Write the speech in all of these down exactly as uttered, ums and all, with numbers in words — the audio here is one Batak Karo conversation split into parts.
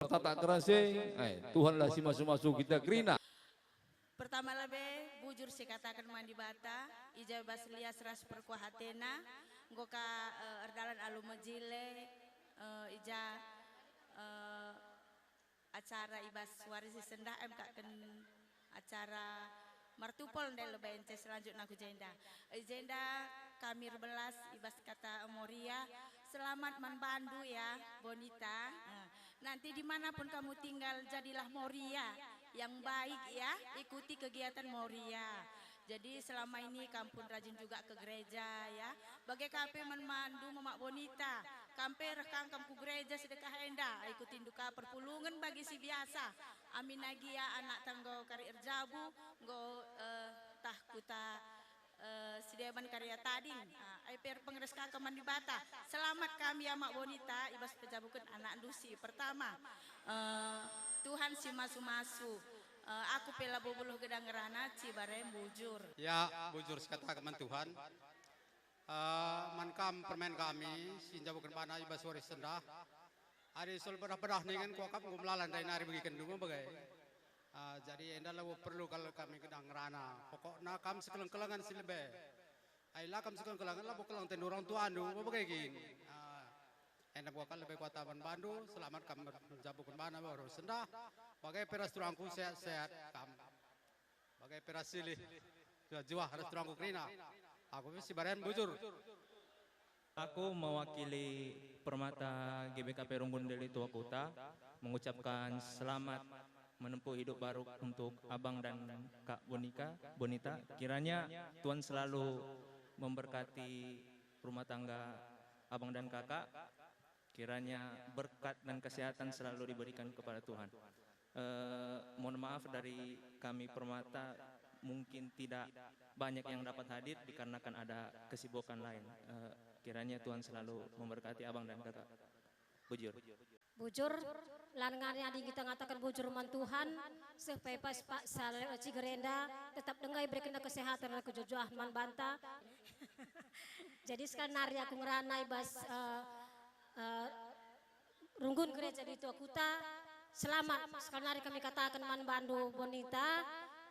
Tata kerase, eh, Tuhanlah si masu-masu kita kerina. Pertama lebe, bujur sikataken man Dibata, i ja bas lias ras perkuah atena, enggo ka, eh, erdalan alu mejile, eh, i ja, eh, acara i bas wari si sendah em kaken acara martupol ndai lebe ence selanjutna ku jenda. I jenda kami erbelas i bas kata Moria, selamat man bandu ya, Bonita. Eh, nanti dimanapun kamu tinggal, jadilah Moria yang baik ya, ikuti kegiatan Moria. Jadi selama ini kam pun rajin juga ke gereja ya. Bage ka pe man bandu Mamak Bonita, kam pe reh kangkam ku gereja sedekah enda, ikutindu ka perpulungen bagi si biasa. Amin agia anak tanggo kari erjabu, enggo, eh, tah kuta, eh, si deban kari tading. Ah, ai pe erpengeres ka man Dibata. Selamat kam ya Mak Bonita, i bas pejabuken anakndu si pertama. Eh, Tuhan si masu-masu. Eh, aku pe labo beluh gedang ngerana, Cibare bujur. Ya, bujur sikataken man Tuhan. Eh, man kam permen kami, si njabuken bana i bas wari sendah. Adi sul bedah-bedah ningen kuakap enggo melala ndai nari begikenndu me bage. Eh, jadi enda labo perlu kal kami gedang ngerana. Pokokna kam sikeleng-kelengen si lebe. Ai la kam sikeleng-kelengen labo keleng atendu orang tuandu me bage kin. Eh, enda kuakap lebe kuataban bandu, selamat kam njabuken bana wari sendah. Bage pe ras turangku sehat-sehat kam. Bage pe ras silih, juah-juah ras turangku kerina. Aku pe Cibare bujur. Aku mewakili Permata G B K P Runggun Deli Tua Kuta mengucapkan selamat menempuh hidup baru untuk Abang dan Kak Bonika, Bonita. Kiranya Tuhan selalu memberkati rumah tangga Abang dan Kakak. Kiranya berkat dan kesehatan selalu diberikan kepada Tuhan. Eh, mohon maaf dari kami Permata mungkin tidak banyak yang dapat hadir dikarenakan ada kesibukan lain. Eh, kiranya Tuhan selalu memberkati abang dan kakak. Bujur. Bujur, langan adi kita ngataken bujur man Tuhan, seh pe pas paksa lewat ciger enda, tetap denga iberekenna kesehatan ras kejuah-juahen man banta. Jadi sekali nari aku ngerana i bas, eh, eh, runggun gereja di Tua Kuta. Selamat sekali nari kami kataken man bandu Bonita.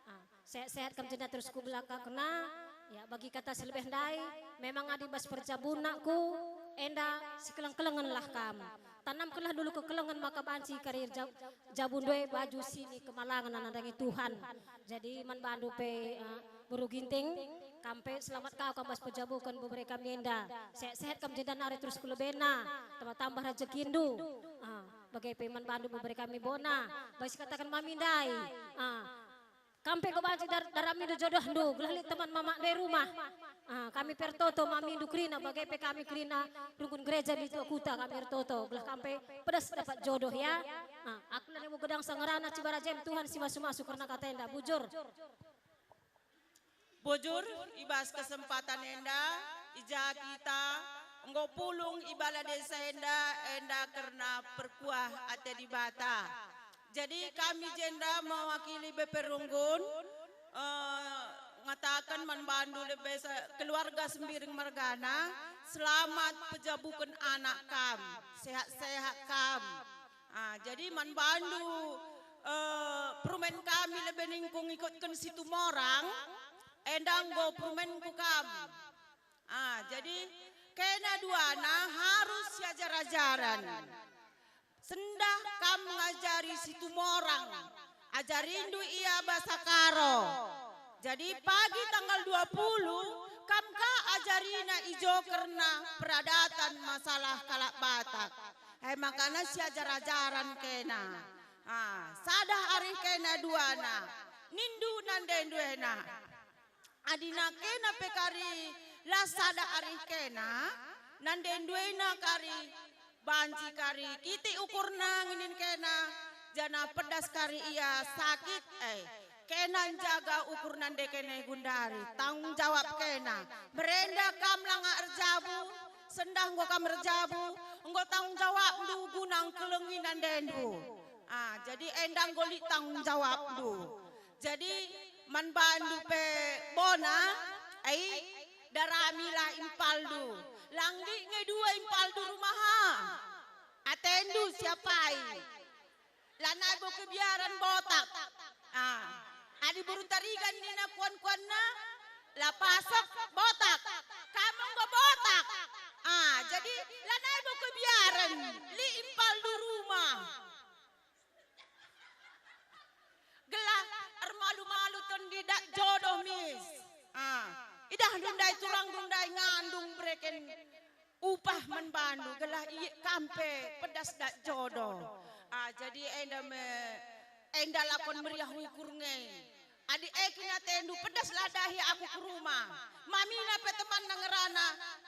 Ah, sehat-sehat kam jenda terus ku belakangna. Ya, bagi kata si lebih ndai, memang adi bas perjabun nakku, enda sikeleng-kelengenlah kam. Tanamkenlah dulu kekelengen maka banci kari ja-, jabundu e baju sini kemalangen nandangi Tuhan. Jadi man bandu pe, eh, Beru Ginting, kam pe selamat kau kam bas pejabuken bebere kami enda. Sehat-sehat kam jenda nari terus ku lebena, tambah-tambah rejekindu. Ah, bage pe man bandu bebere kami Bona, bagi sikataken mami ndai. Ah, kam pe enggo banci dar-, daramindu jodohndu, gelah lit teman mamak ndai rumah. Ah, kami pe ertoto mamindu kerina, bage pe kami kerina runggun gereja di Tua Kuta kami ertoto, gelah kam pe pedas dapat jodoh ya. Ah, aku la labo gedang sa ngerana Cibare jem Tuhan si masu-masu kerna kata enda, bujur. Bujur, i bas kesempatan enda, i ja kita enggo pulung i bala desa enda, enda kerna perkuah ate Dibata. Jadi kami jenda mewakili B P Runggun, eh, ngataken man bandu lebe se-, keluarga Sembiring mergana, selamat pejabuken anak kam, sehat-sehat kam. Ah, jadi man bandu, eh, perumen kami lebe ningku ngikutken Situmorang, enda enggo perumenku kam. Ah, jadi kena duana harus siajar-ajaran. Sendah kam ngajari Situmorang, ajarindu ia basa Karo. Jadi pagi tanggal dua puluh, kam ka ajarina i jo kerna peradatan masalah kalak Batak. E makana siajar-ajaran kena. Ah, sada arih kena duana. Nindu nandendu ena. Adina kena pe kari la sada arih kena, nandendu ena kari banci kari kitik ukurna nginin kena, janah pedas kari ia sakit, eh, kena njaga ukur nande kena gundari, tanggung jawab kena. Merenda kam langa erjabu, sendah enggo kam erjabu, enggo tanggung jawabndu guna ngkelengi nandendu. Ah, jadi enda enggo lit tanggung jawabndu. Jadi, man bandu pe Bona, ai, daramilah impalndu. Lang lit nge dua impalndu rumaha. Atendu siapai. kebiaran botak. Ah, adi burung tarigan nina kuan-kuanna, la pasok botak. Kam enggo botak. Ah, jadi lanai bo kebiaran, lit impalndu rumah. Gelah ermalu-malu tondi dak jodoh, Mis. Ah, idahndu ndai, turangndu ndai ngandung bereken upah man bandu, gelah ie kam pe pedas dak jodoh. Ah, jadi enda me, enda lakon meriah ukur nge. Adi e kin atendu, pedaslah dahi aku ku rumah. Mamina pe temanna ngerana,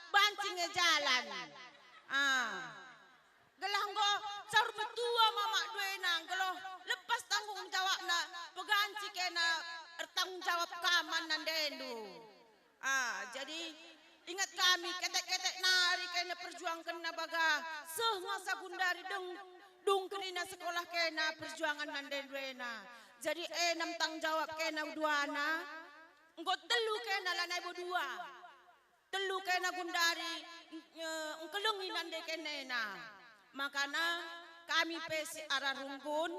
banci nge jalan. Ah. Gelah enggo caur metua mamak duena, gelah lepas tanggung jawabna, peganci kena ertanggung jawab ka man nandendu. Ah, jadi inget kami, ketek-ketek nari kena perjuangkenna baga seh ngasa gundari deng, dung kerina sekolah kena perjuangan nandendu ena. Jadi e nam tanggung jawab kena duana, enggo telu kena, lanai bo dua. Telu kena gundari, eh, engkelengi nande kenena. Makana kami pe si arah runggun,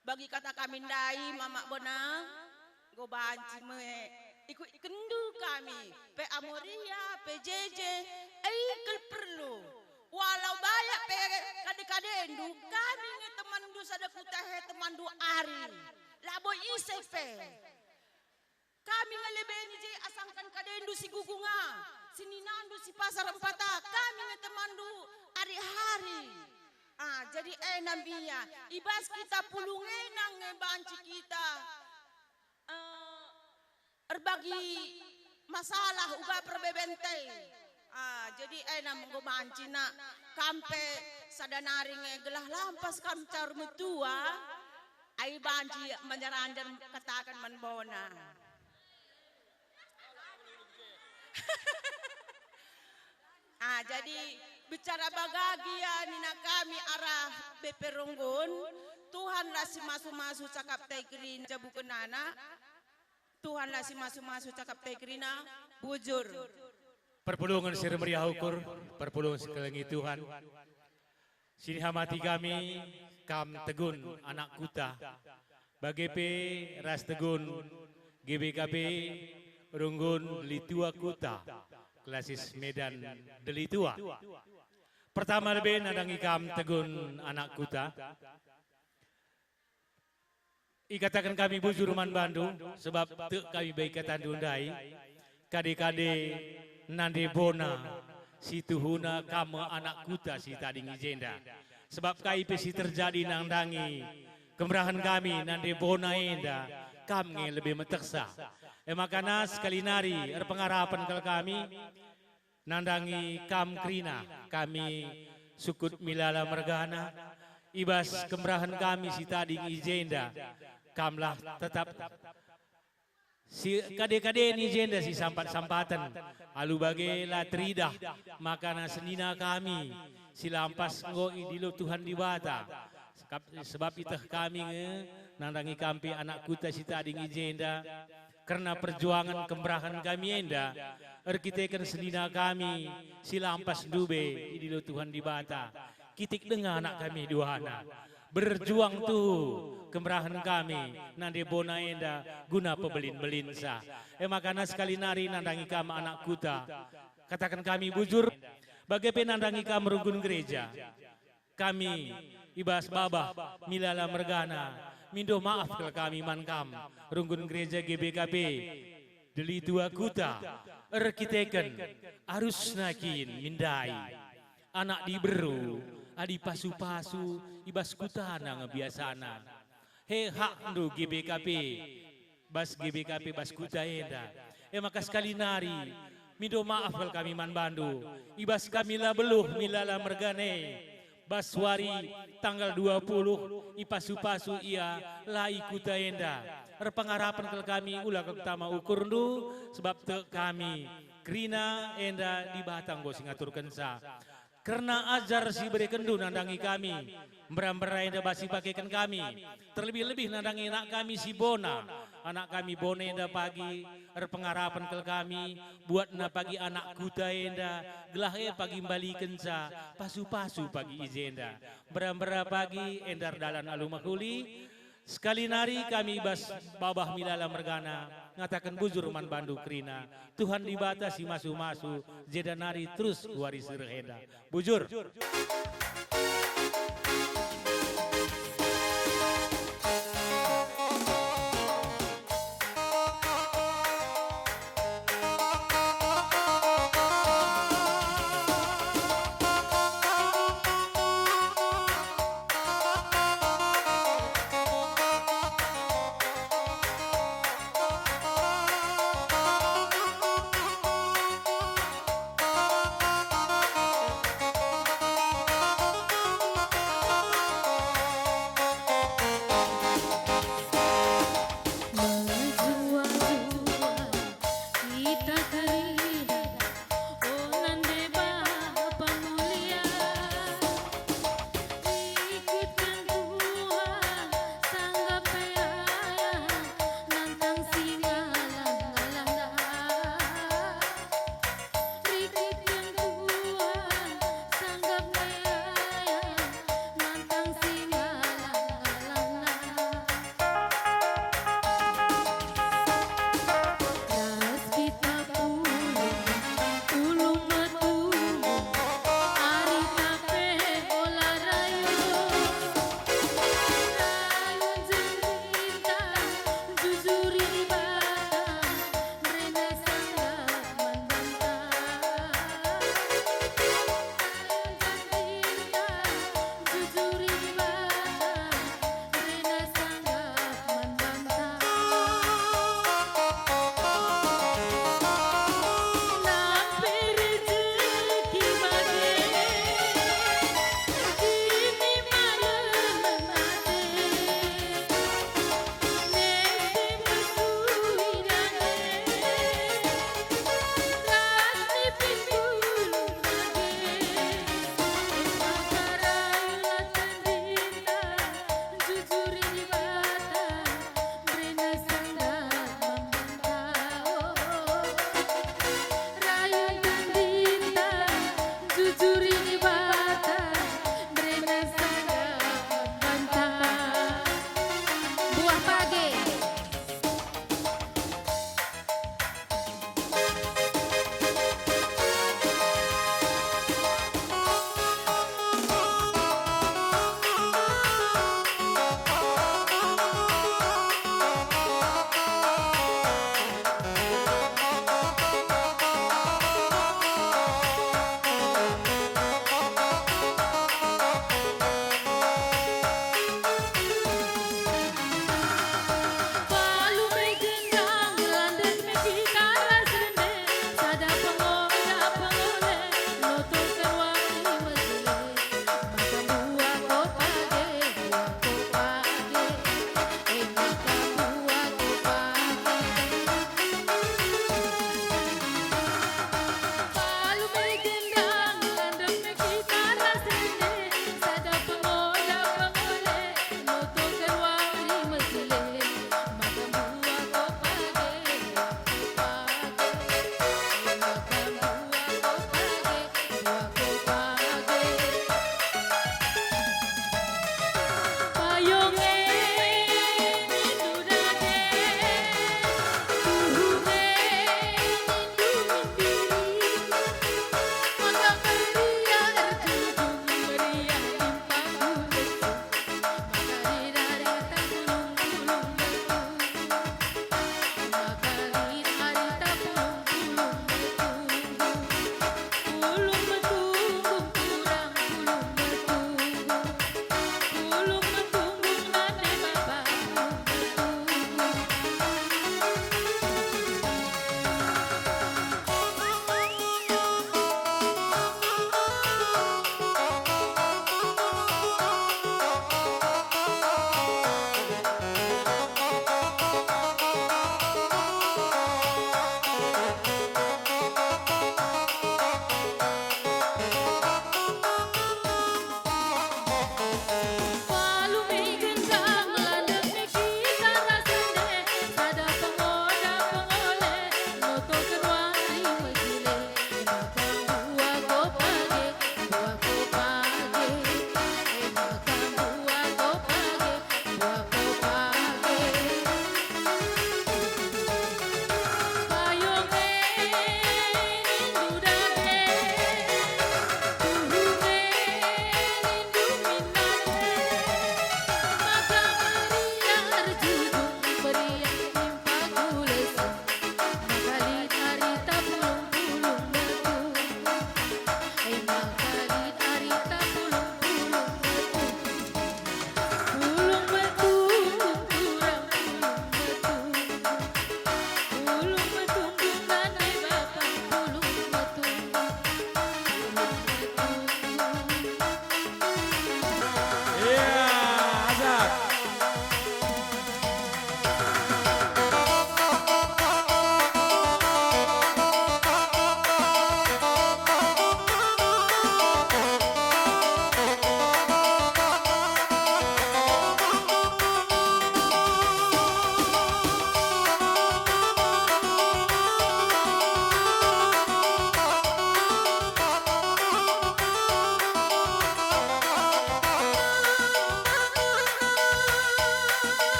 bagi kata kami ndai, Mamak Bona, enggo banci me ikut-ikutndu kami, pe Amoria, pe Jeje, e kal perlu. Walau bayak pe kade-kadendu, kami nge temanndu sada kuta he temanndu ari. Labo ise pe. Kami nge lebe ni je asangken kadendu si Gugunga, sininandu si Pasar Empata, kami nge temanndu ari-ari. Ah, jadi e nam ia, i bas kita pulung ena nge banci kita, eh, erbagi masalah uga perbebente. Ah, jadi e nam enggo banci nak kam pe sada nari nge gelah lampas kam caur metua. Ai banci manjar-anjar kataken man Bona. Ah, jadi bicara bagagia nina kami arah B P Runggun, Tuhanlah si masu-masu cakap tai kerina jabuken anak, Tuhanlah si masu-masu cakap tai kerina, bujur. Perpulungen si ermeriah ukur, perpulungen si kelengi Tuhan. Sinihamati kami, kam Tegun anak kuta, bage pe ras Tegun G B K P Runggun Delitua Kuta, Klasis Medan Delitua. Pertama lebe nandangi kam Tegun anak kuta. Ikataken kami bujur man bandu, sebab tek kami bai katandu ndai. Kade-kade nande Bona, si tuhuna kam me anak kuta si tading i jenda. Sebab kai pe si terjadi nandangi kemerahen kami nande Bona enda, kam nge lebe meteksa. E makana sekali nari erpengarapen kal kami, nandangi kam kerina, kami sukut Milala mergana, i bas kemerahen kami si tading i jenda, kamlah tetap si kade-kade ni jenda si sampat-sampaten, alu bage la teridah, makana senina kami si lampas enggo idilo Tuhan Dibata. Sekap-, sebab iteh kami nge nandangi kam pe anak kuta si tading i jenda, kerna perjuangen kemerahen kami enda, erkiteken senina kami si lampas ndube idilo Tuhan Dibata. Kitik denga anak kami duana. Berjuang tuhu kemerahen kami nande Bona enda guna pebelin-belinsa. E makana sekali nari nandangi kam anak kuta. Kataken kami bujur, bage pe nandangi kam runggun gereja. Kami, i bas babah Milala mergana, mindo maaf kal kami man kam, runggun gereja G B K P, Delitua Kuta, erkiteken arusna kin min ndai. Anak diberu, adi pasu-pasu, i bas kutana nge biasana. He hakndu G B K P, bas G B K P bas kuta enda. E maka sekali nari, mindo maaf kal kami man bandu. I bas kami la beluh Milala mergana e. Bas wari tanggal dua puluh, ipasu-pasu ia la i kuta enda. Erpengarapen kal kami ula kal tama ukurndu, sebab tek kami kerina enda Dibata enggo si ngaturkenca. Kerna ajar si berekenndu nandangi kami, mbera-mbera enda bas ipakeken kami, terlebih-lebih nandangi anak kami si Bona, anak kami Bona enda pagi, Erpengarapen kal kami, buatna pagi anak kuta enda, gelah e pagi mbalikenca, pasu-pasu pagi i jenda. Mbera-mbera pagi, enda erdalan alu mehuli. Sekali nari kami bas babah Milala mergana, ngataken bujur man bandu kerina, Tuhan Dibata si masu-masu, jenda nari terus wari si reh enda. Bujur.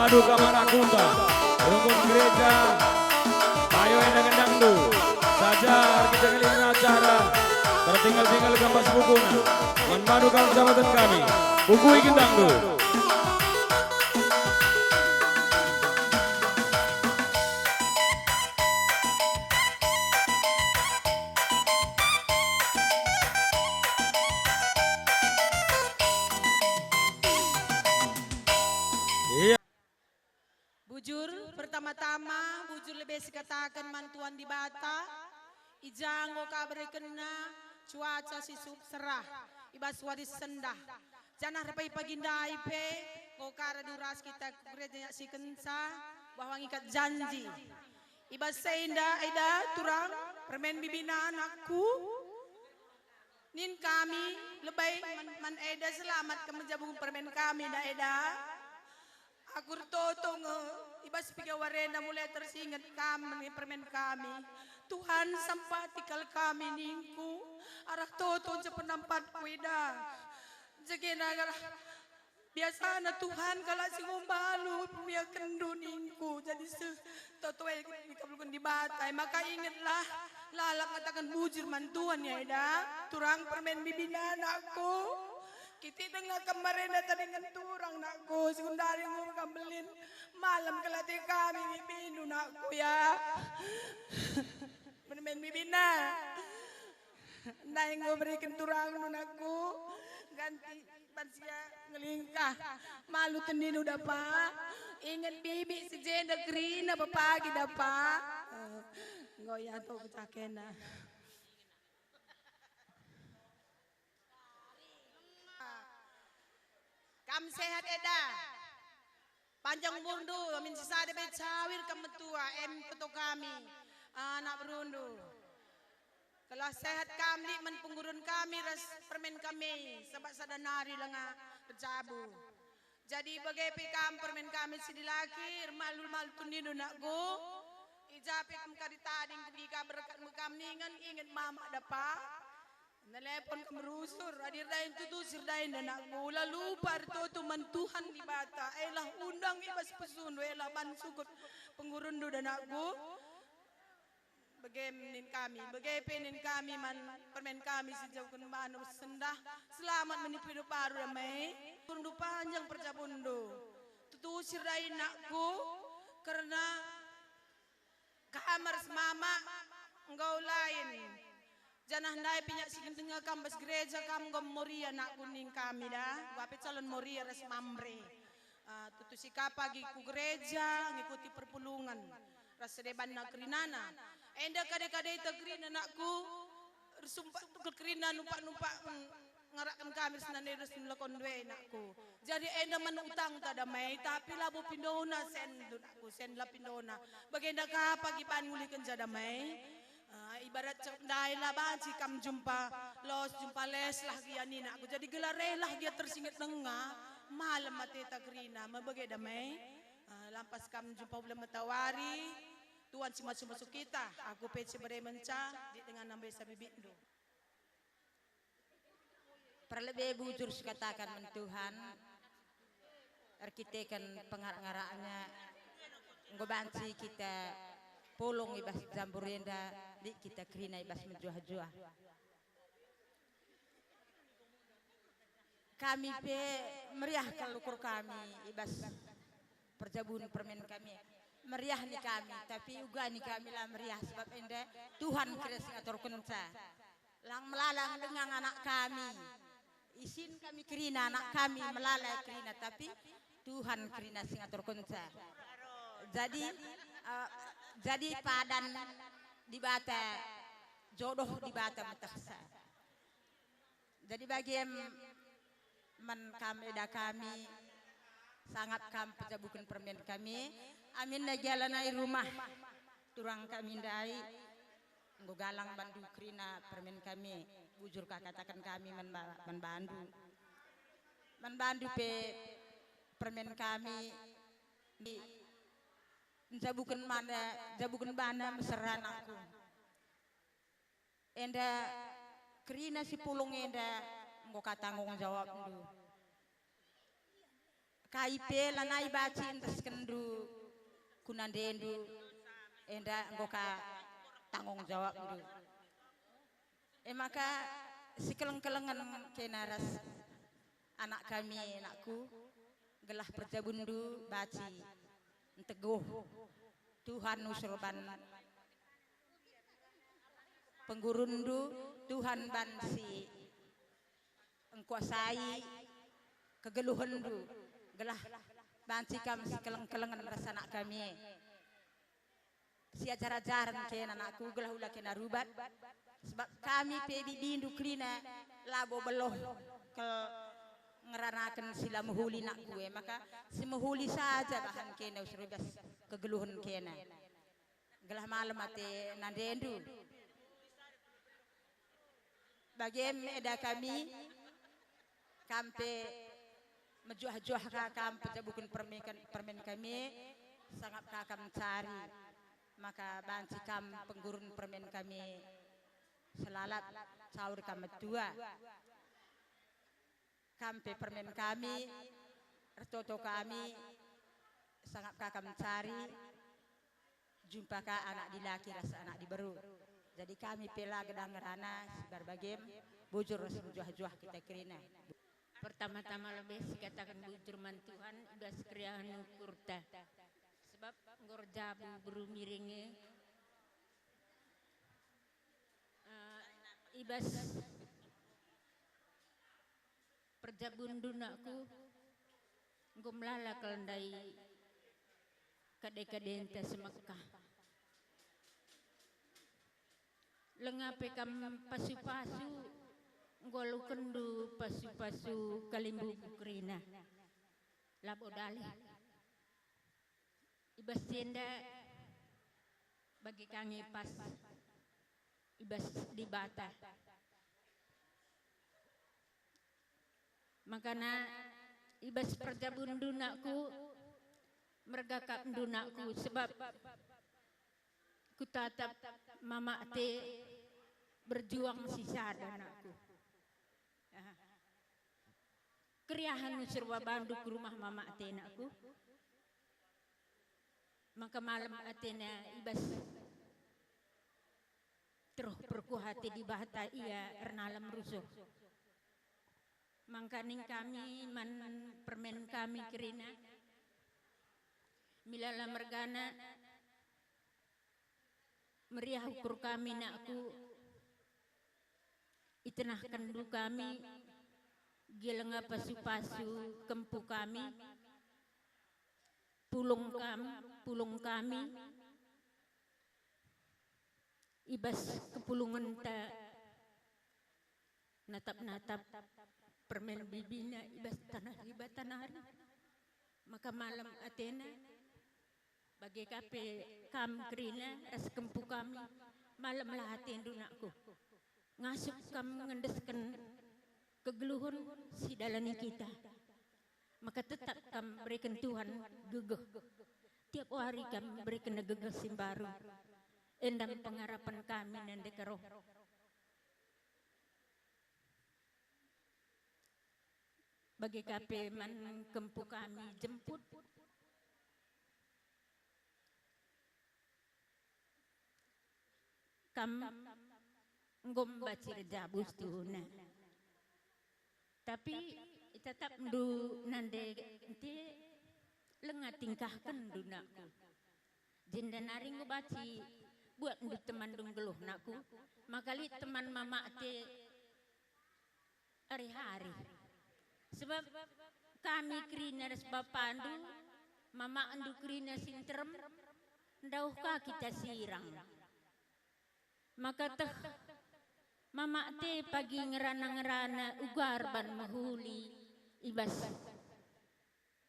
Duka Marakuta, rungkun gereja, ayo endang-endangndu. Saja kita ngelihken acara, tertinggal-tinggal gambas bukuna. Man bandu kam jabatan kami, bukui gendangndu. Bujur, pertama-tama, bujur lebe sikataken man Tuhan Dibata, i ja enggo ka berekenNa cuaca si suk serah i bas wari sendah. Janah pagi-pagi ndai pe enggo ka radu ras kita ku gereja nyaksikenca bahwa ngikat janji. I bas enda, eda, turang, permen bibina anakku. Nin kami, lebe man, man eda, selamat kam menjabung permen kami, eda, eda. Aku ertoto nge, i bas piga wari enda mulai tersinget kam man permen kami. Tuhan, sampati kal kami ningku, arah toto nca penampatku eda. Jegena arah biasana Tuhan kalak si ngumbalu pemiakenndu ningku, jadi seh toto e ikabulken Dibata. E maka ingetlah, lalap ngataken bujur man Tuhan ya eda, turang permen bibina anakku. Kitik denga kam marenda tadingen turang nakku, sekundari ngur kam belin. Malem kelate kami bibindu nakku ya. Permen bibina. Ndai enggo beriken turangndu nakku. Ganti bansia ngelingkah. Malu tendinu dapa. Inget bibi si jenda kerina pepagi dapa. Enggo ya to pecah kena. Kam sehat eda? Panjang umurndu, amin sisada be cawir kam metua, em peto kami, anak berundu. Gelah sehat kam lit man pengurun kami ras permen kami, sabap sada nari langa erjabu. Jadi bage pe kam permen kami si dilaki, ermalu-malu tundindu nakku. I ja pe kam kari tading, kugi kam berkat me kam ningen, inget mama dapa. Nelepon kam rusur, adi erdahin tutu si erdahin anakku, ula lupa ertoto man Tuhan Dibata, elah undang i bas pesundu, elah ban sukut pengurundu anakku. Bage nin kami, bage pe nin kami man permen kami si jauhken bana sendah, selamat menipu hidup baru damai, umurndu panjang perjabunndu. Tutu si erdahin anakku, kerna Kam ras mama enggo lain. Janah ndai pe nyaksiken denga kam bas gereja kam enggo Moria nakku ning kami da. Enggo pe calon Moria ras Mamre. Ah, tutu si ka pagi ku gereja ngikuti perpulungen ras sedebanna kerinana. Enda kade-kadeta kerina nakku, ersumpak tukel kerina numpak-numpak, mm, ngarakken kami ras nande ras lakon ndue nakku. Jadi enda man utangta damai, tapi labo pindona sen tu nakku, sen la pindona. Bagenda ka pagi ban ngulihken ja damai. Ah, ibarat cakap ndai la banci kam jumpa los, jumpa les lah gia ninakku. Jadi gelah reh lah gia tersinget denga, malem ateta kerina, mebege damai. Ah, lampas kam jumpa bulan matawari, Tuhan si masu-masu kita, aku pe cibere menca, di dengan nambe sabibitndu. Perlebe bujur sikataken man Tuhan, erkiteken pengarak-ngarakNa, enggo banci kita pulung i bas jambur enda, lit kita kerina i bas mejuah-juah. Kami pe meriah kal ukur kami i bas perjabun permen kami. Meriah ni kami, tapi uga ni kami la meriah, sebab enda Tuhan kira si ngaturkenca. Lang melala ngedengang anak kami. Isin kami kerina, anak kami melala kerina, tapi Tuhan kerina si ngaturkenca. Jadi, eh, jadi padan Dibata, jodoh Dibata metehsa. Jadi bagem man kam eda kami, sangap kam pejabuken permen kami, aminna gia lanai rumah turang kami ndai, enggo galang bandu kerina permen kami, bujur ka kataken kami man ba-, man bandu. Man bandu pe permen kami, ndi, njabuken mana, jabuken bana mesera nakku. Enda kerina si pulung enda enggo ka tanggung jawabndu. Kai pe lanai banci entaskenndu ku nandendu, enda enggo ka tanggung jawabndu. E maka sikeleng-kelengen kena ras anak kami, anakku, gelah perjabunndu banci nteguh Tuhan nusur ban penggurunndu, Tuhan banci engkuasai kegeluhenndu, gelah banci kam sikeleng-kelengen ras anak kami e. Siajar-ajaren kena anakku, gelah ula kena rubat, sebab kami pe bibindu kerina labo beluh kal ngeranaken si la mehuli anakku e, maka si mehuli saja bahan kena usur i bas kegeluhen kena. Gelah malem ate nandendu. Bagem eda kami, kam pe mejuah-juah ka kam pejabuken permen, permen kami, sangap ka kam ncari, maka banci kam penggurun permen kami selalap, caur kam metua. Kam pe permen kami, ertoto kami, sangap ka kam ncari, jumpa ka anak dilaki ras anak diberu. Jadi kami pe la gedang ngerana, sibar bagem, bujur ras mejuah-juah kita kerina. Pertama-tama lebe sikataken bujur man Tuhan i bas keriahen ukurta. Sebab enggo erjabu beru miring e, eh, i bas perjabunndu anakku, enggo melala kal ndai kade-kadenta si Mekah. Lenga pe kam pasu-pasu, enggo alukenndu pasu-pasu kalimbubu kerina. Labo dalih. I bas si enda bagi ka nge pas i bas Dibata. Makana i bas perjabunndu anakku, mergakapndu anakku, sebab kutatap mama ate berjuang si sada anakku. Aha. Keriahen usur babandu ku rumah mama ate anakku. Maka malem atena i bas teruh perkuah ate Dibata ia ernalem rusur. Maka ning kami man permen kami kerina, milala mergana, meriah ukur kami, nakku, itenahkenndu kami, gia lenga pasu-pasu kempu kami, pulung kam, pulung kami, i bas kepulungenta natap-natap permen bibina i bas taneh Dibata nari. Maka malem atena, bage ka pe kam kerina ras kempu kami, malemlah atendu nakku. Ngasup kam ngendesken kegeluhen si dalani kita. Maka tetap kam bereken Tuhan gegeh. Tiap wari kam bereken gegeh si mbaru. Enda me pengarapen kami nande keroh. Bage ka pe man kempu kami jemput. Kam enggo mbaci erjabu situhuna. Tapi itatapndu nande ente lenga tingkahkenndu nakku. Jenda nari enggo baci buatndu temanndu nggeluh nakku, maka lit teman mama ate ari-ari. Sebab kami kerina ras bapandu, mamakndu kerina si nterem, ndauh ka kita sirang. Maka teh mama ate pagi ngerana-ngerana uga erban mehuli i bas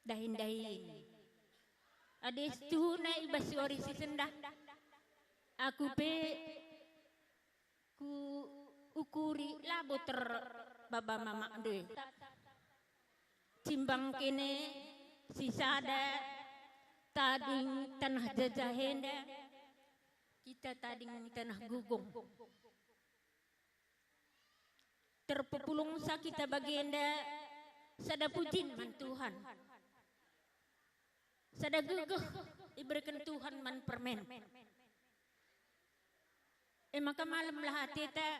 dahin-dahin. Adi situhuna i bas wari si sendah, aku pe ku ukuri labo terbaba mamakndu e. Cimbang kene si sada tading taneh jajah enda, kita tading taneh gugung. Terpepulungsa kita bagenda sada pujin man Tuhan. Sada gegeh ibereken Tuhan man permen. E maka malemlah ateta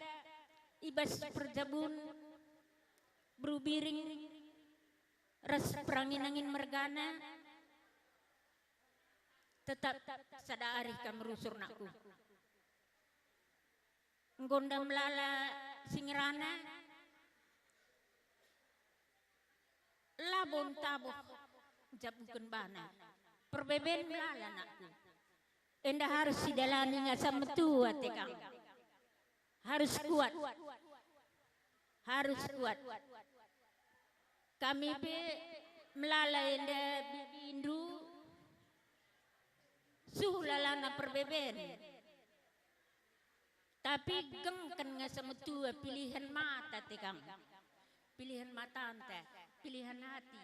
i bas perjabun beru biring ras perangin-angin mergana, tetap sada arih kam rusur, nakku. Enggo enda melala si ngerana, labo entabuh njabuken bana. Perbeben melala, nakku. Enda harus sidalani asa metua ate kam. Harus kuat. Harus kuat. Kami pe melala enda bibindu, suh lalana perbeben. Tapi gengken nge semetua pilihen mata ate kam. Pilihen matanta, pilihen ati.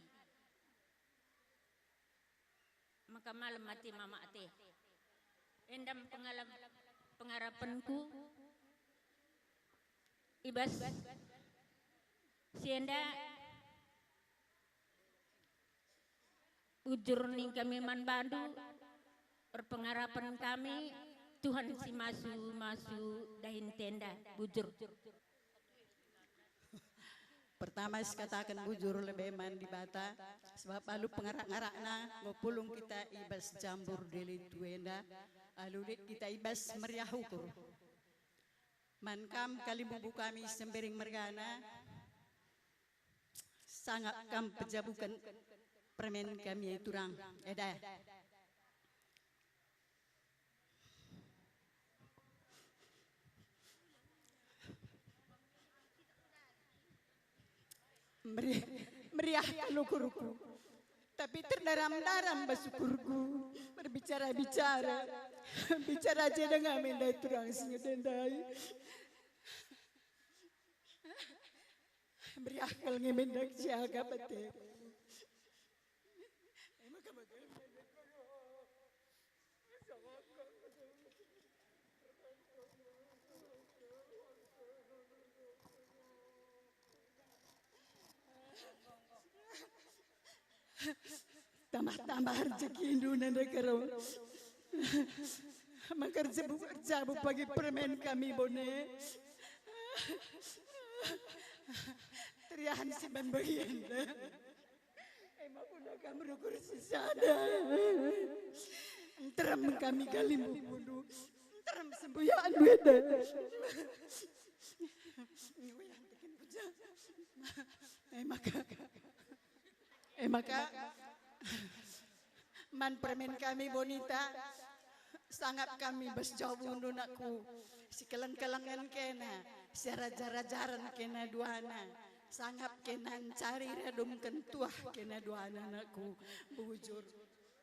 Maka malem ate mama ate. Enda me pengalap-, pengarapenku i bas si enda. Bujur nina kami man bandu, erpengarapen kami, Tuhan si masu-masu dahin enda. Bujur. Pertama, sikataken bujur lebe man Dibata, sebab alu pengarak-ngarakna enggo pulung kita i bas jambur dele tua enda, alu lit kita i bas meriah ukur. Man kam kalimbubu kami Sembiring mergana, sangap kam pejabuken permen kami turang. Eda. Meri-, meriah kal ukurku, tapi terdaram-daram bas ukurku. Berbicara-bicara, bicara je denga me ndai turang si ngedendai. Meriah kal nge me ndai siaga pete. Tambah-tambah rejekindu nande karo. Maka erjabu-erjabu pagi permen kami bone. Teriahen si ban bagian. Ema puna kam rukur si sada. Nterem kami kalimbubundu. Nterem sembuyaken weda. Nguyan tekin puja. Eh maka. Eh maka. Man permen kami bonita. Sangap kami bas jabundu nakku. Sikeleng-kelengen kena. Siarajar-ajaren kena duana. Sangap kena ncari radumken tuah kena duana nakku. Bujur.